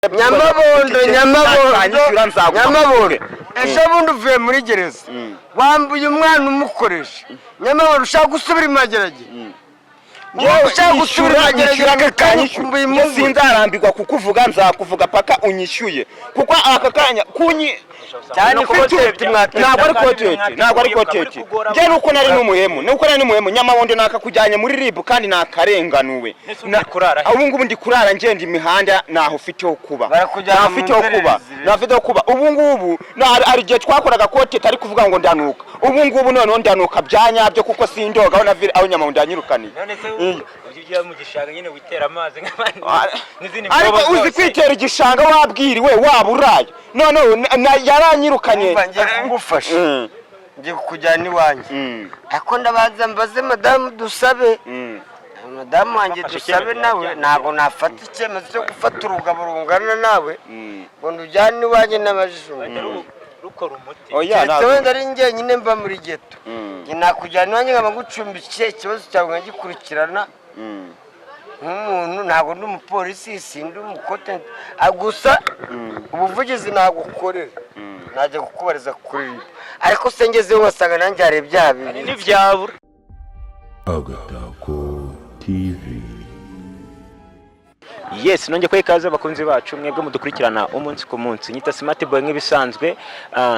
Nyamabondo, Nyamabondo, Nyamabondo, ejo bundi uvuye muri gereza, wambuye umwana umukoresha. Nyamabondo, ushaka gusubira imageragere? Wowe ushaka gusubira imageragere aka kanya, ukumbuye Njye imungu? Sinzarambirwa kukuvuga, nzakuvuga paka unyishyuye, kuko aka kanya kunyi Cyane content. Ntabwo ari content, ntabwo ari content. Njye nuko nari n'umuhemu, nuko nari n'umuhemu. Nyamabondo, nakakujyanye muri RIB kandi nakarenganuwe. Kurara he? Ubu ngubu ndi kurara ngenda imihanda, ntaho ufite ho kuba. Barakujyana Ntaho mu ufite ho kuba. nzererezi rero. Ntaho ufite ho kuba. Ubu ngubu hari igihe twakoraga content ari kuvuga ngo ndanuka. Ubu ngubu noneho ndanuka bya nyabyo, kuko sindoga aho navire, aho Nyamabondo yanyirukaniye. None se ujya ujya mu gishanga nyine witera amazi nk'abandi n'izindi Ariko mbobo uzi zose? Kwitera igishanga wabwiriwe, waba uraye, noneho yaranyirukanye. Umva, ngiye kugufasha. Ngiye kukujyana iwanjye, ariko ndabanza mbaze madamu Dusabe, madamu wanjye. Bafashe Dusabe icyemezo. Nawe ntabwo nafata icyemezo cyo gufata urugabo rungana nawe ngo ndujyane iwanjye n'abajijungu. Rukora umuti. Oya, Keretse ntabwo. wenda ari njyenyine mba muri ghetto, njye nakujyana iwanjye nkaba ngucumbikiye, ikibazo cyawe nkagikurikirana nk'umuntu. Ntabwo ndi umupolisi, sindi umukote. Gusa ubuvugizi nagukorera, najya kukubariza kuri RIB, ariko se ngezeyo ngasanga nanjye hari ibyaha bibiri? Ntibyabura. Agatako TV. Yes, nongeye kuha ikaze abakunzi bacu, mwebwe mudukurikirana umunsi ku munsi. Nyita Smart Boy nk'ibisanzwe.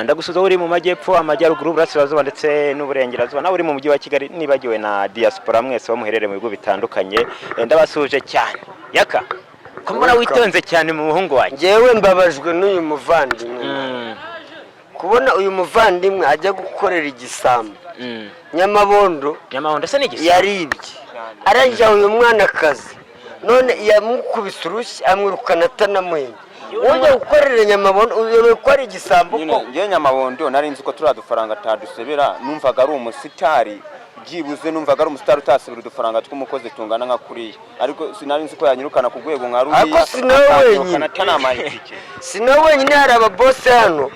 Ndagusuza uri mu majyepfo, amajyaruguru, uburasirazuba ndetse n'uburengerazuba, nawe uri mu mujyi wa Kigali, nibagiwe na diaspora mwese bo muherereye mu bigo bitandukanye. Ndabasuhuje cyane. Yaka, ko mbona witonze cyane mu muhungu wanjye? Ngewe mbabajwe n'uyu muvandimwe, kubona uyu muvandimwe ajya gukorera igisambo. Nyamabondo. Nyamabondo se ni igisambo? Yaribye, arangije uyu mwana akazi, none yamukubise urushyi amwirukana atanamuhembye. Ujya gukorera Nyamabondo, uyobewe ko ari igisambo? Nyine Ko njye Nyamabondo nari nzi ko turiya dufaranga atadusebera. Numvaga ari umusitari, byibuze numvaga ari umusitari utasebera udufaranga tw'umukozi tungana nka kuriya, ariko sinari nzi ko yanyirukana ku rwego nka ruriya. Ariko si nawe Akanyirukana wenyine. atanamaye itike. Si nawe wenyine, hari ababose hano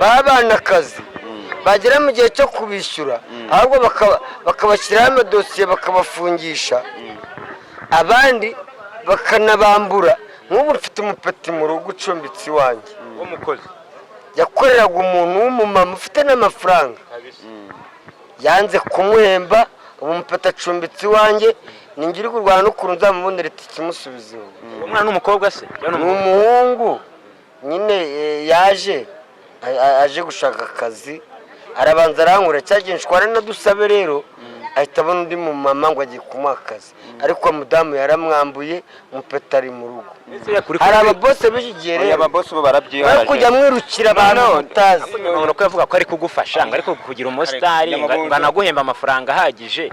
baba bana akazi, bagera mu gihe cyo kubishyura ahubwo bakabashyiraho amadosiye, bakabafungisha, abandi bakanabambura. Nk'ubu mfite umupeti mu rugo ucumbitse iwanjye. W'umukozi? Yakoreraga umuntu w'umumama ufite n'amafaranga, yanze kumuhemba. Ubu umupeti acumbitse iwanjye, ni njye uri kurwana n'ukuntu nzamubonera itike imusubiza iwe. Uwo mwana n'umukobwa se cyangwa Ni ni umuhungu? Umuhungu nyine. Yaje aje gushaka akazi, arabanza arankura cyagiye nshwana na Dusabe, rero ahita abona undi mumama ngo agiye kumuha akazi, ariko mudamu yaramwambuye, umupeti ari mu rugo. Ese yakuri Hari ababose b'iki gihe Oya, rero ababose bo bari barabyiharaje. kujya mwirukira abantu No, no. mutazi. Nyamabondo ko yavuga ko ari kugufasha, ngo ariko kugira umusitari, ngo Nyamabondo. ngo anaguhemba amafaranga ahagije,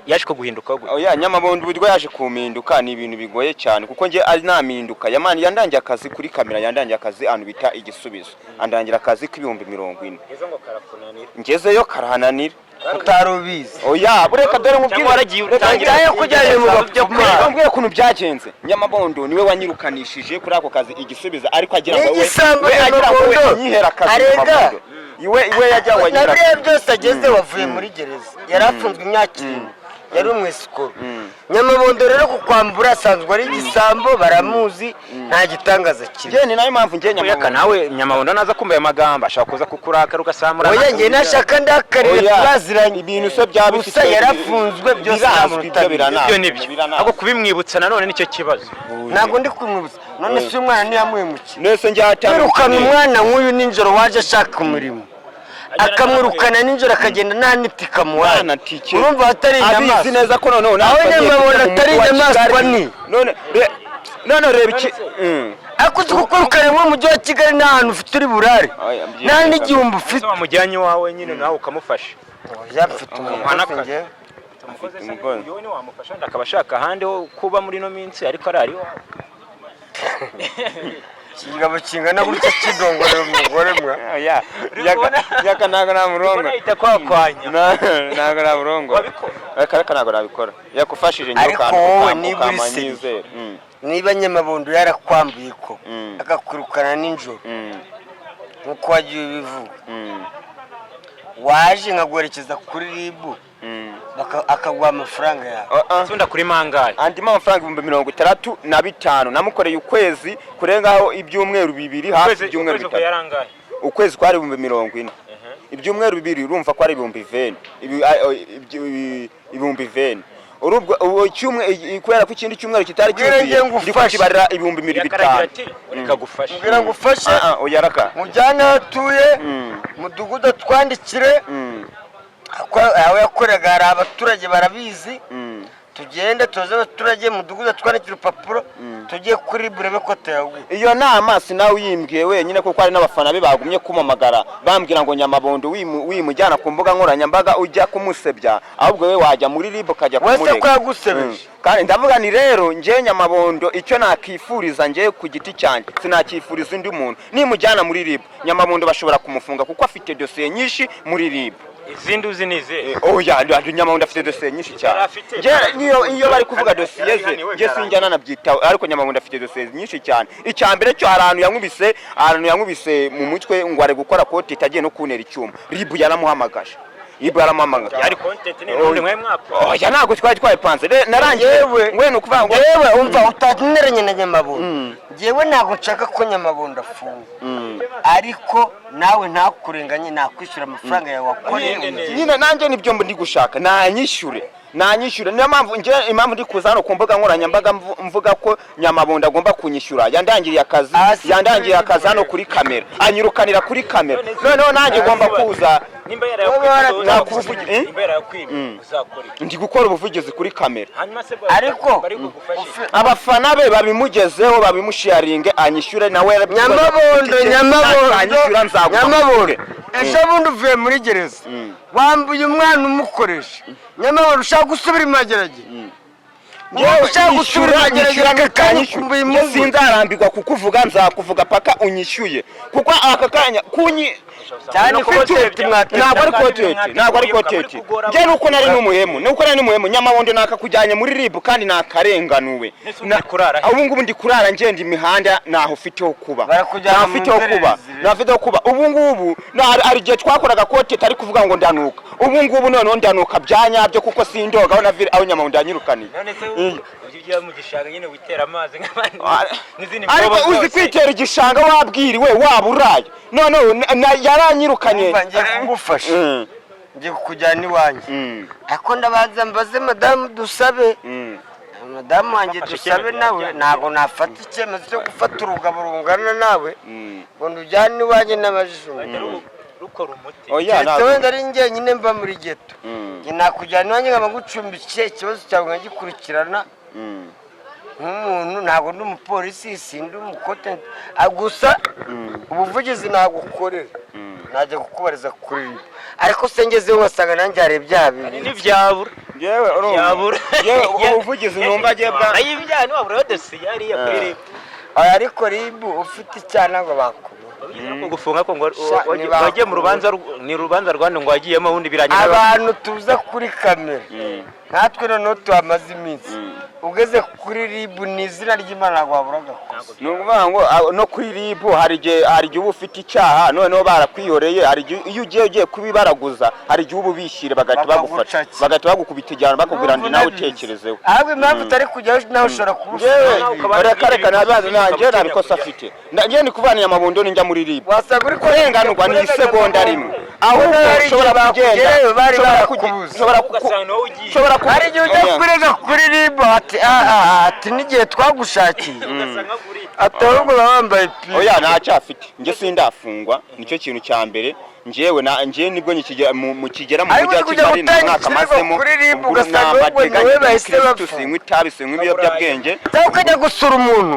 yaje kuguhindukaho gute? Oya, Nyamabondo uburyo yaje kumpinduka ni ibintu bigoye cyane, kuko njye ari nampinduka yamani. Yandangiye akazi kuri kamera, yandangiye akazi ahantu bita Igisubizo, andangira akazi k'40,000. Ngo karakunanira? Ngezeyo karahananira. Utari ubizi? Oya, bureka dore nkubwire. Cyangwa waragiye Reka utangira Cyangwa kujyanye mu bapfumu. Reka nkubwire ukuntu byagenze. Nyamabondo niwe wanyirukanishije kuri ako kazi Igisubizo, ariko agira ngo we N'igisambo we agira ngo we Nyamabondo. anyihera akazi. Arega. Nyamabondo iwe yagira ngo Na anyihera biriya akazi. byose ageze, wavuye muri gereza, yari afunzwe imyaka 7, yari umwesikoro. Nyamabondo rero kukwambura asanzwe ari igisambo, baramuzi, nta gitangaza kirimo. Njye ni nayo mpamvu njye Yaka Nyamabondo nawe, Nyamabondo naza kumva ayo magambo ashobora kuza kukurakara ugasamura. Oya, njye nashaka ndakarire, Oya, turaziranye. Ibintu se byaba Gusa bifite yarafunzwe byose, nta birazwi, muntu ibyo utabizi. biranazwi. Ibyo nibyo. Biranazwi. Ahubwo kubimwibutsa nanone nicyo kibazo. Ntabwo ndi kumwibutsa. None se uyu mwana ntiyamuhemukiye? Nese njye hatanga Kwirukana umwana nk'uyu nijoro, waje ashaka umurimo, akamwirukana nijoro, akagenda nta n'itike amuhaye. Nta tike. Urumva atari Abizi inyamaswa? neza ko noneho Aho natwe agiye Nyamabondo kujya mu atari mujyi wa inyamaswa Kigali. ni. None reba iki. Ariko uzi kukwirukana nko mu mujyi wa Kigali, nta hantu ufite uri burare, Oya, nta n'igihumbi ufite? Ese wamujyanye iwawe nyine nawe ukamufasha? Oya, mfite umukozi njyewe. Umukozi se? Umukozi. Wowe ntiwamufasha, wenda akaba ashaka ahandi ho kuba muri ino minsi, ariko arari iwawe? Ikigabo kingana gutya kidongorera umugore mwa? Oya, yaka, ntabwo namurongo. Ahita kwakwanya. Ntabwo namurongo. Wabikora? Reka reka, ntabwo nabikora. Yakufashije njye Ariko wowe niba uri sérieux, ukamanyizera. Niba Nyamabondo yarakwambuye ko akakwirukana nijoro nk'uko wagiye ubivuga, waje nkaguherekeza kuri RIB. Akaguha amafaranga yawe. Ah, ah. Sunda kuri mangahe? Andimo amafaranga 65,000. Namukoreye ukwezi kurengaho ibyumweru 2, hafi ibyumweru Ukwezi 3. Yarangahe? Ukwezi kwari 40,000, ibyumweru 2 urumva ko ari 20,000, 20,000. Urubwo ubu kubera ko ikindi cyumweru kitari Mbwira cyuzuye, ngiye ndi ngufashe. kukibarira ibihumbi mirongo Yakaragira itanu. ati reka gufashe. Mbwira ngo ufashe. Ah, ah, oya raka. Mujyane aho atuye, mudugudu atwandikire aho yakoreraga hari abaturage barabizi. Tugende tuze abaturage, mudugudu atwandikire urupapuro, tujye kuri burebe ko atayaguha. Iyo nama sinawe uyimbwiye wenyine, kuko hari n'abafana be bagumye kumamagara bambwira ngo Nyamabondo wimujyana ku mbuga nkoranyambaga ujya kumusebya, ahubwo we wajya muri RIB ukajya Wese kumurega. ko yagusebeje. Kandi ndavuga ni rero njye Nyamabondo icyo nakifuriza njye ku giti cyanjye sinakifuriza undi muntu, nimujyana muri RIB Nyamabondo bashobora kumufunga kuko afite dosiye nyinshi muri RIB. Izindi uzi ni izihe? Oya, Nyamabondo afite dosiye nyinshi cyane. Yari afite. Njye niyo iyo bari kuvuga dosiye ze, Yarabihaniwe, njye sinjya nanabyitaho, ariko Nyamabondo afite dosiye nyinshi cyane. Icya mbere cyo hari ahantu yankubise mu mutwe ngo ari gukora koti itagiye no kuntera icyuma. RIB yaramuhamagaje, RIB yaramuhamagaje. Yari content ni ubundi mwe mwapfa? Oya, ntabwo twari twayipanze. Narangiye. Yewe. We ni ukuvuga ngo Yewe, umva, utaneranye na Nyamabondo. Njyewe ntabwo nshaka ko Nyamabondo afungwa, ariko nawe ntakurenganye, nakwishyura amafaranga yawe wakoreye umugeni. Nyine nanjye nibyo ndi gushaka, nanyishyure, nanyishyure. Niyo mpamvu njye impamvu ndi kuza hano ku mbuga nkoranyambaga mvuga ko Nyamabondo agomba kunyishyura. Yandangiriye akazi. Ah, si Yandangiriye akazi hano kuri kamera, anyirukanira kuri kamera. Noneho nanjye ngomba kuza. Nimba Nakuvugi- eh? Nimba yarayakwimye uzakora iki? Ndi gukora ubuvugizi kuri kamera. Hanyuma se Ariko bari bugufashe? Abafana be babimugezeho, babimusharinge, anyishyure nawe. Nyamabondo, Nyamabondo, Anyishyura nzaguha. Nyamabondo, ejo bundi uvuye muri gereza, wambuye umwana umukoresha. Nyamabondo, ushaka gusubira imageragere? Wowe ushaka gusubira imageragere aka kanya, ukumbuye Njye impungu? Sinzarambirwa kukuvuga, nzakuvuga paka unyishyuye, kuko aka kanya kunyi Cyane No content mwateye. Ntabwo ari content, ntabwo ari content. Njye nuko nari n'umuhemu Nyamabondo, nakakujyanye muri RIB kandi nakarenganuwe. Ese ubu uri kurara he? Ubu ngubu ndi kurara ngenda imihanda, ntaho ufite ho kuba. Barakujyana Ntaho mu ufite ho kuba. nzererezi rero. Ntaho ufite ho kuba. Ubu ngubu hari igihe twakoraga content ari kuvuga ngo ndanuka. Ubu ngubu noneho ndanuka bya nyabyo, kuko sindoga aho aho Nyamabondo yanyirukaniye. None se ujya ujya mu gishanga nyine witera amazi nk'abandi n'izindi Ariko mbobo uzi zose? kwitera igishanga wabwiriwe waba uraye? Noneho yaranyirukanye. Umva, ngiye kugufasha. Ngiye kukujyana iwanjye, ariko ndabanza mbaze madamu Dusabe, madamu wanjye. Bafashe Dusabe icyemezo, nawe. yajyanye. Ntabwo nafata icyemezo cyo gufata urugabo rungana nawe ngo ndujyane iwanjye n'abajijungu. Rukora umuti. Oya, Keretse ntabwo. wenda ari njyenyine mba muri ghetto, njye nakujyana iwanjye nkaba ngucumbikiye, ikibazo cyawe nkagikurikirana nk'umuntu. Ntabwo ndi umupolisi, sindi umukote, gusa ubuvugizi nagukorera, najya kukubariza kuri RIB. Ariko se ngezeho ngasanga nanjye hari ibyaha bibiri? Ntibyabura. Yewe urumva. Byabura. Yewe, ubuvugizi numva agiye bwa Ay'ibyaha ntiwabura dosiye hariya kuri RIB. Oya, ariko RIB ufite icyaha ntabwo bakubona. Ko gufunga ko ngo Sha, wagiye mu rubanza ni urubanza rwanda ngo wagiyemo ubundi birangira Abantu tuza kuri kamera nkatwe noneho tuhamaze iminsi, ugeze kuri RIB ni izina ry'Imana ntabwo wabura agakosa. Ni ukuvuga ngo no kuri RIB hari igihe uba ufite icyaha noneho barakwihoreye. Hari igihe iyo ugiye kubibaraguza, hari igihe uba ubishyire bagahita bagufata, Bakagucakira. bagahita bagukubita igihano, bakubwira ngo nawe utekerezeho. Ahubwo impamvu utari kujyayo nawe ushobora kuba Njyewe Nawe ukaba reka reka, ntabibazo, ukaba njyewe nta bikosa kujya. afite. Njyewe ndi kuvanira Nyamabondo ninjya muri RIB Wasanga uri kurenganurwa ni isegonda rimwe, ahubwo Hari igihe ushobora kugenda bakugerayo bari ushobora barakubuza. ushobora Ugasanga nawe ugiye. ushobora Hari igihe ujya kurega kuri RIB ati aha, ati n'igihe twagushakiye, Ugasanga uri ati ahubwo baba bambaye pi. Oya, ntacyo afite. Njye sindafungwa, nicyo kintu cya mbere. Njyewe na njyewe nibwo nikigera mu kigera mu Ariko mujyi wa uri kujya Kigali, nta gutanga mwaka ikirego mazemo. kuri RIB, Ubwo ugasanga namba ahubwo nteganya niwe bahise umukirisitu, bapfa. sinywa itabi, sinywa ibiyobyabwenge. Cyangwa ukajya gusura umuntu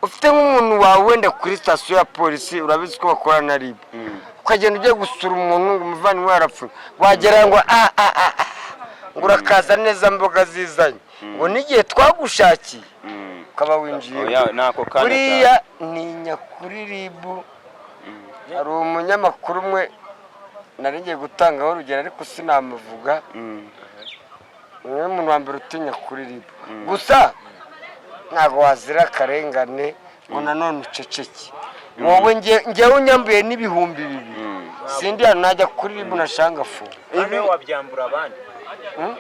ufite nk'umuntu wawe wenda kuri sitasiyo ya polisi, urabizi ko bakorana na RIB, ukagenda ugiye gusura umuntu ngo umuvandimwe yarapfuye, wagera ngo a a a a, ngo urakaza neza mboga zizanye, ngo n'igihe twagushakiye, ukaba winjiye. Oya, nako kanya. Buriya ntinya kuri RIB. Hari umunyamakuru umwe nari ngiye gutangaho urugero ariko sinamuvuga. Niwe muntu wa mbere utinya kuri RIB. Gusa ntabwo wazira akarengane ngo nanone uceceke. Wowe ngewe unyambuye n'2000, sindi hano najya kuri RIB nashanga afunga. Hano wabyambura abandi.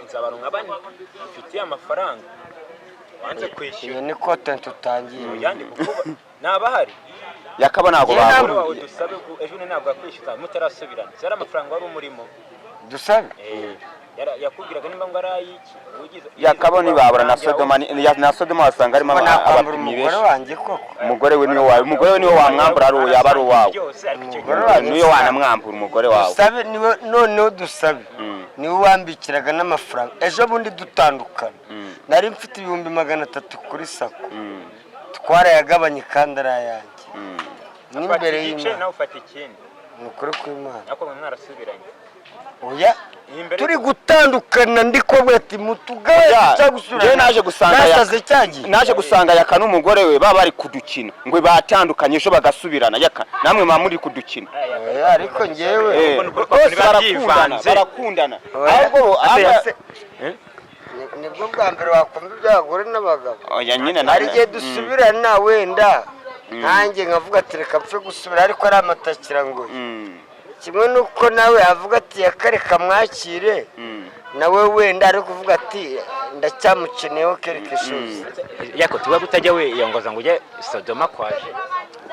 Nzi abantu nka bane mfitiye amafaranga wanze kwishyura. Iyo ni content utangiye. Yandi kuko ntabahari. Yakaba ntabwo Njye babura. Wawe dusabe ejo bundi ntabwo yakwishyuza mutarasubirana, zari amafaranga wari umurimo. Dusabe. Yakubwiraga nimba ngo ari ay'iki Yakaba ntibabura na Sodoma na Sodoma wasanga harimo Ngo nakwambura abapimyi umugore benshi. wanjye koko? Umugore we niwe wawe, umugore we niwe wamwambura, ari uwo yaba ari uwawe. Byose, ariko icyo Umugore gihe wanjye Niwe wanamwambura umugore wawe. Dusabe niwe, noneho dusabe niwe wambikiraga n'amafaranga. Ejo bundi dutandukana nari mfite 300,000 kuri SACCO, twarayagabanye kandi ari ayanjye n'imbere Ufata igice, y'Imana. nawe ufata ikindi. Ni ukuri kw'Imana. Ariko mwe mwarasubiranye? Oya. Imbere- Turi gutandukana ndi kubabwira ati mutugabanye Oya, cyangwa gusubirana. njyewe naje gusanga Nasaze cyagiye. Naje gusanga Yaka n'umugore we baba bari kudukina ngo batandukanye, ejo bagasubirana. Yaka, namwe muba muri kudukina. Oya, ariko njyewe Bose Bose barakundana, byivanze. barakundana. Oya. Ahubwo Ase- nibwo bwa mbere wakumva iby'abagore n'abagabo. Oya nyine Hari igihe dusubirana, wenda nkanjye nkavuga ati reka mpfe gusubira, ariko ari amatakirangoyi. Kimwe n'uko nawe avuga ati yakareka mwakire, nawe wenda ari kuvuga ati ndacyamukeneyeho quelque chose. Yako tuba kutajya wiyongoza ngo ujye Sodoma kwaje.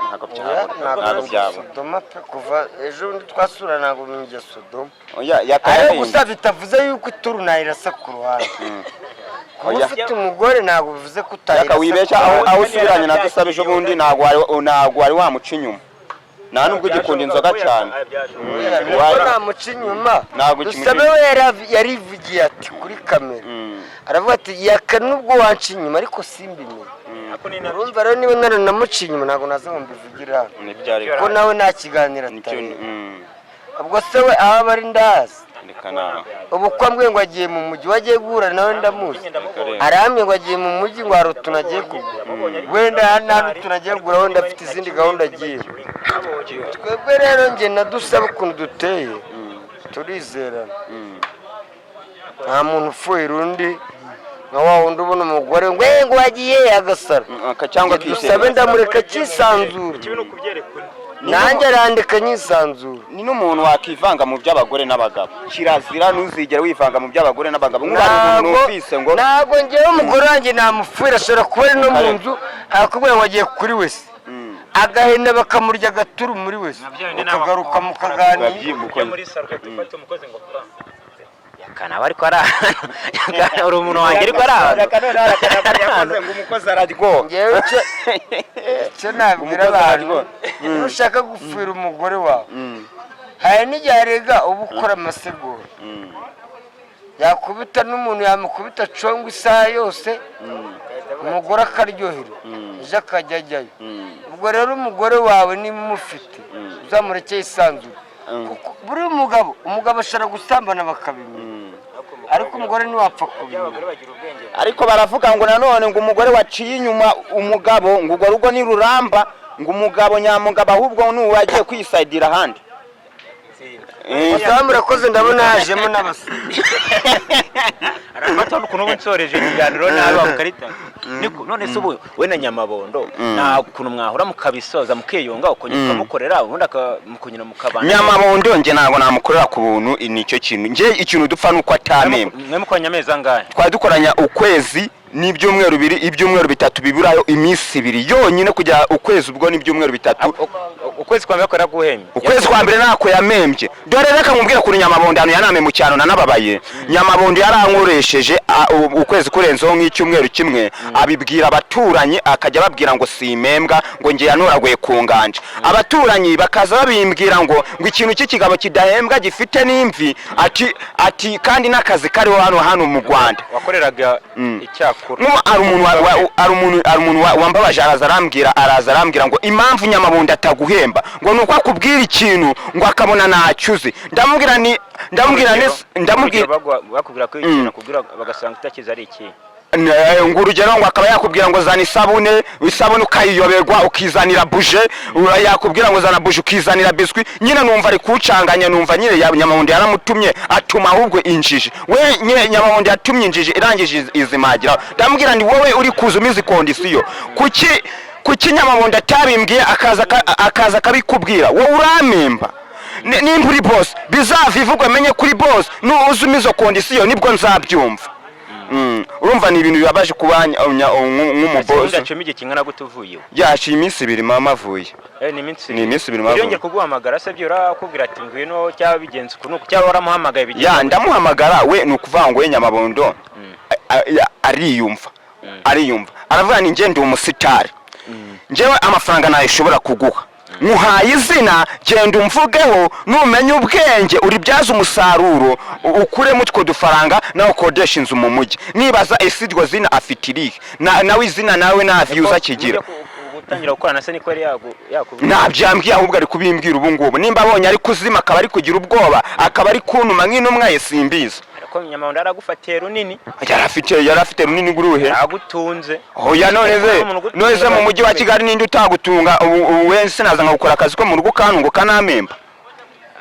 Ntabwo Oya, byabura, ntabwo ntabwo byabura. Sodoma pe, kuva ejo bundi twasura ntabwo njya Sodoma. Oya, Yaka Ariko yarahindutse. gusa bitavuze yuko ituru nayirasa ku ruhande. Kuba Oya. ufite umugore ntabwo bivuze ko utayirasa Yaka, wibeshya ku aho ruhande. aho usubiranye na Dusabe ejo bundi, ntabwo wari wamuca inyuma, nta nubwo ugikunda inzoga cyane. Oya, nubwo namuca inyuma. Ntabwo ukimuca Dusabe we yarivugiye ati kuri kamera, aravuga ati Yaka nubwo wanca inyuma ariko simbimenye. Urumva rero, niba naranamuciye inyuma ntabwo naza ngo mbivugire hano, Nibyo ariko. kuko nawe nta kiganiro Nicyo atari. Ubwo se we aho aba ari ndahazi? Reka nawe. Ubu ko ambwiye ngo agiye mu mujyi, wagiye guhura nawe ndamuzi, arambwiye ngo agiye mu mujyi, ngo hari utuntu agiye kugura, wenda nta n'utuntu agiye kugura, wenda afite izindi gahunda agiye. Twebwe rero njye na Dusaba ukuntu duteye turizerana, nta muntu ufuhira undi nka wa wundi ubona umugore ngo "Eh, ngo wagiye," agasara. Cyangwa Njye Dusabe ndamureka akisanzura, Ikibi ni ukubyereka undi. nanjye arandeka nyisanzura. Ni n'umuntu wakivanga mu by'abagore n'abagabo, kirazira, ntuzigere wivanga mu by'abagore n'abagabo nk'ubu hari umuntu Ntabwo numvise ngo ntabwo ngewe umugore wanjye namufuhira. Ashobora kuba ari no mu nzu akakubwira ngo agiye kuri wese, agahenda bakamurya agaturu muri wese, ukagaruka mukaganira. Ujya muri saro ugahita ufata umukozi ngo pa Yakana aba ariko ari ahantu. Yakana uri umuntu wanjye, ariko ari ahantu. Ngo umukozi araryoha. Ngewe icyo nabwira Umukozi abantu, araryoha. nushaka gupfira umugore wawe, hari n'igihe arega uba ukora amasegonda yakubita n'umuntu, yamukubita congo isaha yose, umugore akaryoherwa, ejo akajya ajyayo. Ubwo rero umugore wawe niba umufite uzamureke yisanzure, kuko buriya umugabo ashobora gusambana bakabimenya, ariko umugore ntiwapfa kubimenya. Abagore bagira ubwenge. Ariko baravuga ngo nanone ngo umugore waciye inyuma umugabo, ngo urwo rugo niruramba, ngo umugabo nyamugabo ahubwo n'uwo agiye kwisayidira ahandi. Gusa murakoze, ndabona hajemo n'abasore. Arafata ukuntu ubu nsoreje ikiganiro nabi wakarita. Niko none se ubu we na Nyamabondo nta kuntu mwahura mukabisoza, mukiyunga, ukongera ukamukorera, ubundi mukongera mukabana? Nyamabondo njye ntabwo namukorera ku buntu, nicyo kintu njye ikintu dupfa nuko atamemba. Mwe mukoranye amezi angahe? Twari dukoranya ukwezi n'ibyumweru 2, ibyumweru 3 biburayo iminsi 2 yonyine kujya ukwezi, ubwo n'ibyumweru 3. Ukwezi kwa mbere ko yaraguhembye? Ukwezi kwa mbere ntako yamembye. Dore reka nkubwire kuri Nyamabondo ahantu yaname mu cyaro nanababaye. Nyamabondo yarankoresheje ukwezi kurenzeho nk'icyumweru kimwe, abibwira abaturanyi, akajya ababwira ngo simpembwa, ngo ngiye yanoraguye ku nganje. Abaturanyi bakaza babimbwira ngo ikintu cy'ikigabo kidahembwa gifite n'imvi, ati kandi n'akazi kariho hano mu Rwanda. Wakoreraga icyakura. Nk'ubu hari umuntu wambabaje, araza arambwira ngo impamvu Nyamabondo ataguhemba ngo ni uko akubwira ikintu ngo akabona ntacyo uzi. Ndamubwira ni ndamubwira ni ndamubwira Bakubwira ko ikintu akubwira bagasanga utakizi ari iki? Ngo urugero, ngo akaba yakubwira ngo zana isabune, isabune ukayiyoberwa ukizanira buje, yakubwira ngo zana buje ukizanira biswi. Nyine numva ari kuwucanganya, numva nyine Nyamabondo yaramutumye, atuma ahubwo injiji. We nyine Nyamabondo yatumye injiji irangije izimagira. Ndamubwira ni wowe uri kuza umize condition, kuki Nyamabondo atabimbwiye akaza akabikubwira? Wowe urampemba. Nimba uri boss, bizava ivugwe menye kuri boss, nuzuma izo condition nibwo nzabyumva. Urumva ni ibintu bibabaje kuba nk'umuboss. Ubundi haciyemo igihe kingana gute uvuye iwe? Yaciye iminsi 2 mama avuye. Ni iminsi Ni iminsi 2 mama. Yongera kuguhamagara se byura akubwira ati ngwino, cyangwa bigenze uku nuku, cyangwa waramuhamagaye bigenze Ya. gute? Ndamuhamagara, we ni ukuvuga ngo we Nyamabondo ariyumva, ariyumva, aravuga ni njye ndi umusitari, njyewe amafaranga ntayishobora kuguha, nkuhaye izina, genda umvugeho, numenya ubwenge uribyaze umusaruro, ukuremo utwo dufaranga nawe ukodesha inzu mu mujyi. Nibaza ese iryo zina afite irihe? Nawe izina nawe nta views akigira. Mujya gutangira gukorana se niko yari yakubwiye? Ntabyambwiye, ahubwo ari kubimbwira ubu ngubu. Nimba abonye ari kuzima, akaba ari kugira ubwoba, akaba ari kuntuma nk'intumwa ye, simbizi. Ariko Nyamabondo yaragufatiye runini. Yari afite runini guruhe? Yaragutunze. Oya, none se Umuntu ugutunga none se mu mujyi wa Kigali ninde utagutunga? Ubu we sinaza nkagukora akazi ko mu rugo ukantunga ukanamemba?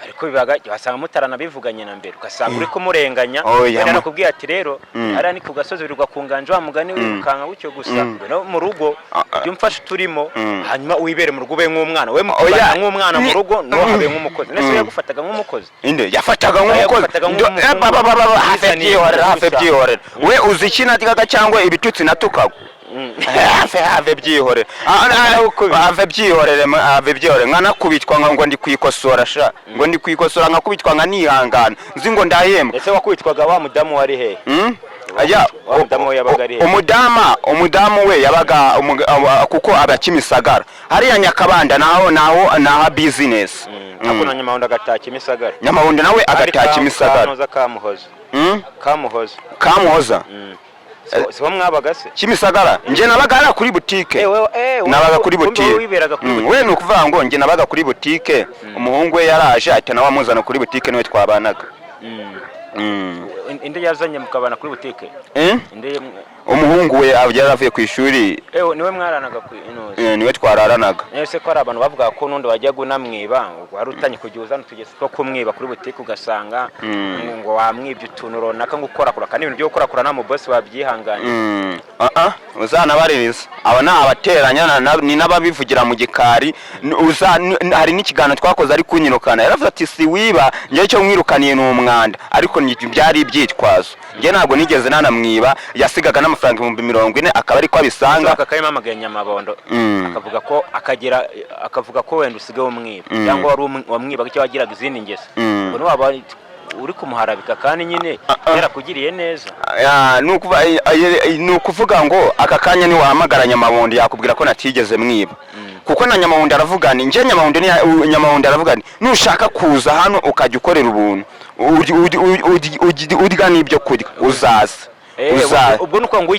Ariko bibaga wasanga mutaranabivuganye na mbere, ugasanga uri kumurenganya. Oya, wenda nakubwiye ati rero hariya ni ku gasozi, wirirwa ku nganje, wa mugani, wirukanka gutyo gusa. Ngwino mu rugo, jya umfasha uturimo, hanyuma wibere mu rugo, ube nk'umwana we Oya, mukubana nk'umwana mu rugo, ntuhabe nk'umukozi. Nese yagufataga nk'umukozi? Inde yafataga nk'umukozi? Yagufataga nk'umuhungu. Ba, ba, ba, ba, have Wizaniye byihorera, have gusa. byihorera. We uzi iki natikaga cyangwa ibitutsi natukaga? Have byihorere. Have byihorere, have byihorere. Nkanakubitwa ngo ndi kwikosora sha, ngo ndi kwikosora, nkakubitwa nkanihangana, nzi ngo ndahembwa. Ese wakubitwaga wa mudamu wari hehe? Hmm? Ajya, Wa mudamu we yabaga ari he? Umudamu we yabaga kuko aba Kimisagara hariya Nyakabanda, naho naha business. Ako na Nyamabondo agataha Kimisagara. Nyamabondo nawe agataha Kimisagara. Kanoza Kamuhoza. Kamuhoza. Kamuhoza. Siho mwabaga se? Kimisagara, njye nabaga hariya kuri butike. Wewe Nabaga kuri kumbe butike. wowe wiberaga kuri butike. We ni ukuvuga ngo njye nabaga kuri butike, umuhungu we yaraje ahita nawe amuzana kuri butike, niwe twabanaga. Inde yazanye mukabana kuri butike? Eh? Inde? Umuhungu we yari avuye ku ishuri. Niwe mwaranaga ku inoze? Niwe twararanaga. Ese ko hari abantu bavuga ko n'undi wajyaga unamwiba, ngo wari utanye kujya uzana utugesi two kumwiba kuri butike, ugasanga ngo wamwibye utuntu runaka, ngo ukorakora, kandi ibintu byo gukorakora nta mubosi wabyihanganye. Ah, ah, uzanabaririza aba ni abateranya ni n'ababivugira mu gikari. Hari n'ikiganiro twakoze ari kunyirukana, yaravuze ati si wiba, njyewe icyo mwirukaniye ni umwanda, ariko byari ibyitwazo, njye ntabwo nigeze nanamwiba. Yasigaga n'amafaranga 40,000 akaba ariko abisanga. Aka kayimamagaye Nyamabondo akavuga ko akagira, akavuga ko wenda usigaye umwiba, cyangwa wari wamwibaga, cyangwa wagiraga izindi ngeso, ngo niwaba uri kumuharabika kandi nyine yarakugiriye neza. Ya, ni ukuvuga ngo aka kanya niwahamagara Nyamabondo yakubwira ko natigeze mwiba, kuko na Nyamabondo aravuga ni njye Nyamabondo Nyamabondo aravuga ni nushaka kuza hano ukajya ukorera ubuntu urya n'ibyo kurya, uzaza. Uzaza. Ubwo ni ukuvuga ngo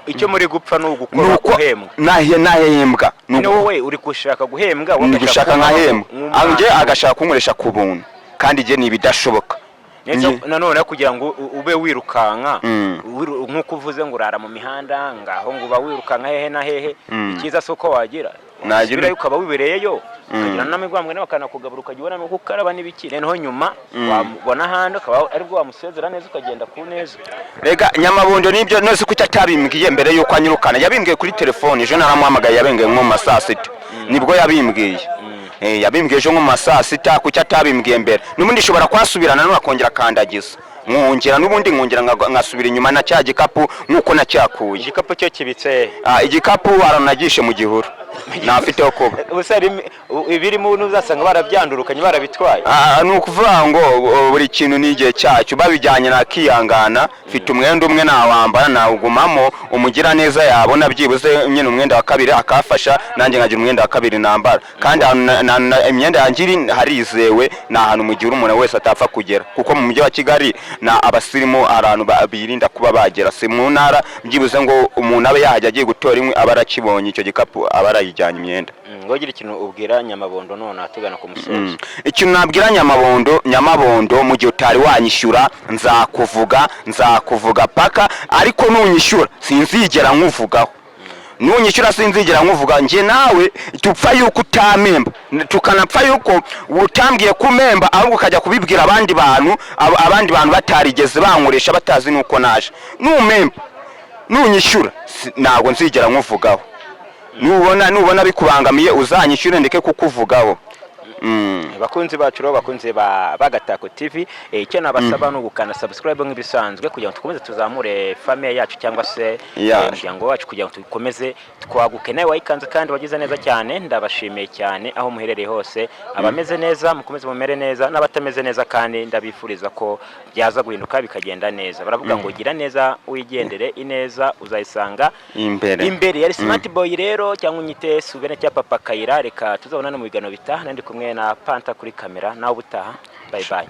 icyo muri gupfa ni ugukora Nuko uhembwa. Nahembwa. Nyine wowe uri gushaka guhembwa, wowe Ni agashaka gushaka kubaho nkahembwa, nk'umwana. njye agashaka kunkoresha ku buntu, kandi njye ni ibidashoboka. Ndetse nanone kugira ngo ube wirukanka, nk'uko uvuze ngo urara mu mihanda ngaho, ngo uba wirukanka hehe na hehe, icyiza si uko wagira Nagira usubirayo ukaba wibereyeyo, ukagira n'amigwambwe bakanakugabura, ukajya ubona nuko ukaraba n'ibiki, noneho nyuma wabona ahandi ukaba aribwo wamusezera neza, ukagenda ku neza. Rega Nyamabondo nibyo, none se kuki atabimbwiye mbere yuko anyirukana? Yabimbwiye kuri telefone ejo, naramuhamagaye, yabimbwiye nko mu ma saa sita nibwo yabimbwiye. Yabimbwiye ejo nko mu ma saa sita. Kuki atabimbwiye mbere? N'ubundi ishobora kuhasubirana none akongera akandagiza, nkongera n'ubundi nkongera nkasubira inyuma na cya gikapu nk'uko nacyakuye. Igikapu cyo kibitse hehe? Ah, igikapu aranagishe mu gihuru, ntafiteho kuba. Ubuse harimo ibirimo n'uzasanga barabyandurukanye, barabitwaye? Ah, ni ukuvuga ngo buri kintu ni igihe cyacyo, babijyanye nakiyangana, mfite umwenda umwe nawambara nawugumamo, umugiraneza yabona byibuze nyine umwenda wa kabiri akafasha, nanjye nkagira umwenda wa kabiri nambara. Kandi ahantu imyenda yanjye iri harizewe, ni ahantu mu gihe umuntu wese atapfa kugera, kuko mu mujyi wa Kigali na abasirimu hari ahantu birinda kuba bagera, si mu ntara byibuze ngo umuntu abe yahajya agiye gutora inkwi aba arakibonye icyo gikapu, aba arayijyanye imyenda. Ngo ugire ikintu ubwira Nyamabondo none tugana ku musozo. Ikintu nabwira Nyamabondo, Nyamabondo, mu gihe utari wanyishyura nzakuvuga, nzakuvuga paka, ariko nunyishyura sinzigera nkuvugaho. Nunyishyura sinzigera nkuvuga. Njye nawe tupfa yuko utamemba, tukanapfa yuko utambwiye kumemba, ahubwo ukajya kubibwira abandi bantu, abandi bantu batarigeze bankoresha, batazi nuko naje. Numemba, nunyishyura, ntabwo nzigera nkuvugaho. Nubona bikubangamiye uzanyishyure ndeke kukuvugaho. Bakunzi bacu rero, bakunzi ba Bagatako TV, icyo nabasaba ni ugukanda subscribe nk'ibisanzwe kugira ngo dukomeze tuzamure famille yacu cyangwa se umuryango wacu, kugira ngo dukomeze twaguke. Nawe wayikanze kandi wagize neza cyane, ndabashimiye cyane aho muherereye hose. Abameze neza mukomeze mumere neza, n'abatameze neza kandi ndabifuriza ko byaza guhinduka bikagenda neza. Baravuga ngo gira neza wigendere, ineza uzayisanga imbere. Imbere yari Smart Boy rero, cyangwa unyite Suvene cya Papa Kayira. Reka tuzabonane mu biganiro bitaha. Nandi kumwe na Panta kuri kamera. Nawe ubutaha, bye bye.